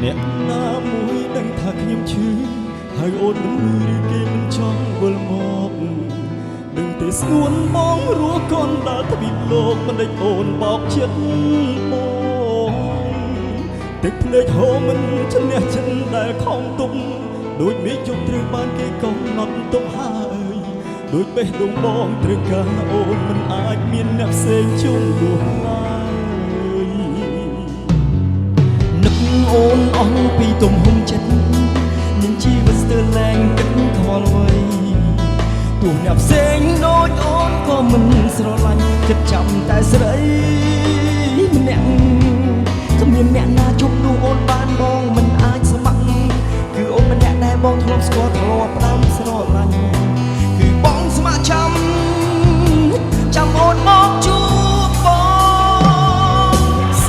អ្នកណាមួយដឹងថាខ្ញុំឈឺហើយអូនមិនលឺឬគេមិនចង់វិលមកដឹងតែស្ងួនបងរស់កនដល់ទ្វីបលោកមិនដេចអូនបោកចិត្តបងទឹកភ្នែកហូរមិនឈ្នះចិត្តដែលខំទុំដូចមេឃយប់ត្រូវបានគេកំណត់ទុកហើយដូចបេះដូងបងត្រូវការអូនមិនអាចមានអ្នកផ្សេងជុំលោះឡើយ នឹកអូនអស់ពីទំហំចិត្តនឹងជីវិតស្ទើរលែងគិតខ្វល់អ្វីទោះអ្នកផ្សេងដូចអូនក៏មិនស្រឡាញ់គិតចាំតែស្រីម្នាក់គ្មានអ្នកណាជុំនោះអូនបានបងមិនអាចស្ម័គ្រគឺអូនម្នាក់ដែលបងធ្លាប់ស្គាល់ធ្លាប់ផ្ដា